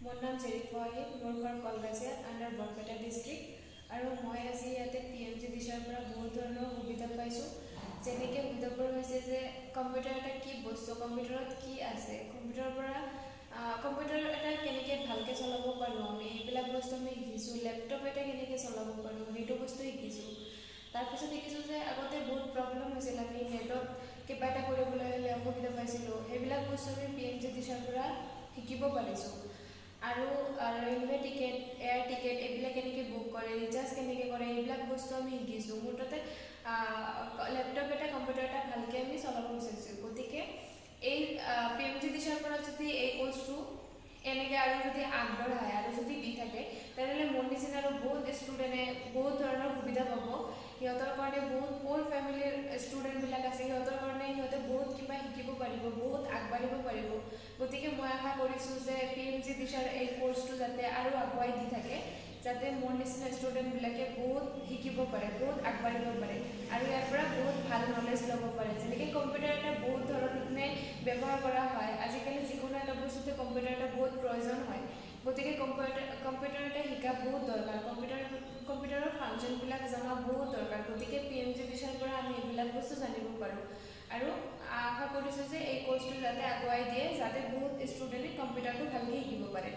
মোৰ নাম জেৰিফ ৱাহিদ। মোৰ ঘৰ কলগাছিয়াত, আণ্ডাৰ বৰপেটা ডিষ্ট্ৰিক্ট। আৰু মই আজি ইয়াতে পিএমজি দিশাৰ পৰা বহুত ধৰণৰ সুবিধা পাইছোঁ। যেনেকৈ সুবিধাবোৰ হৈছে যে কম্পিউটাৰ এটা কি বস্তু, কম্পিউটাৰত কি আছে, কম্পিউটাৰৰ পৰা কম্পিউটাৰ এটা কেনেকৈ ভালকৈ চলাব পাৰোঁ আমি, এইবিলাক বস্তু আমি শিকিছোঁ। লেপটপ এটা কেনেকৈ চলাব পাৰোঁ, সেইটো বস্তু শিকিছোঁ। তাৰপিছত শিকিছোঁ যে আগতে বহুত প্ৰব্লেম হৈছিল, আমি নেটত কিবা এটা কৰিবলৈ হ'লে অসুবিধা পাইছিলোঁ। সেইবিলাক বস্তু আমি পিএমজি দিশাৰ পৰা শিকিব পাৰিছোঁ। আৰু ৰেলৱে টিকেট, এয়াৰ টিকেট এইবিলাক কেনেকৈ বুক কৰে, ৰিচাৰ্জ কেনেকৈ কৰে, এইবিলাক বস্তু আমি শিকিছোঁ। মুঠতে লেপটপ এটা, কম্পিউটাৰ এটা ভালকৈ আমি চলাব বিচাৰিছোঁ। গতিকে এই পিএমজি দিশাৰ পৰা যদি এই কৰ্চটো এনেকৈ আৰু যদি আগবঢ়ায় আৰু যদি দি থাকে, তেনেহ'লে মোৰ নিচিনা আৰু বহুত ষ্টুডেণ্টে বহুত ধৰণৰ সুবিধা পাব। সিহঁতৰ কাৰণে, বহুত প'ৰ ফেমিলিৰ ষ্টুডেণ্টবিলাক আছে, সিহঁতৰ কাৰণে সিহঁতে বহুত কিবা শিকিব পাৰিব, বহুত আগবাঢ়িব পাৰিব। গতিকে মই আশা কৰিছোঁ যে পিএমজি দিশাৰ এই কৰ্চটো যাতে আৰু আগুৱাই দি থাকে, যাতে মোৰ নিচিনা ষ্টুডেণ্টবিলাকে বহুত শিকিব পাৰে, বহুত আগবাঢ়িব পাৰে আৰু ইয়াৰ পৰা বহুত ভাল নলেজ ল'ব পাৰে। যেনেকৈ কম্পিউটাৰ এটা বহুত ধৰণে ব্যৱহাৰ কৰা হয়। আজিকালি যিকোনো এটা বস্তুতে কম্পিউটাৰ এটা বহুত প্ৰয়োজন হয়। গতিকে কম্পিউটাৰ এটা শিকা বহুত দৰকাৰ। কম্পিউটাৰৰ ফাংচনবিলাক জনা বহুত দৰকাৰ। গতিকে পিএমজি দিশাৰ পৰা আমি এইবিলাক বস্তু জানিব পাৰোঁ আৰু আশা কৰিছোঁ যে এই কৰ্চটো যাতে আগুৱাই দিয়ে, যাতে বহুত ষ্টুডেণ্টে কম্পিউটাৰটো ভালকৈ শিকিব পাৰে।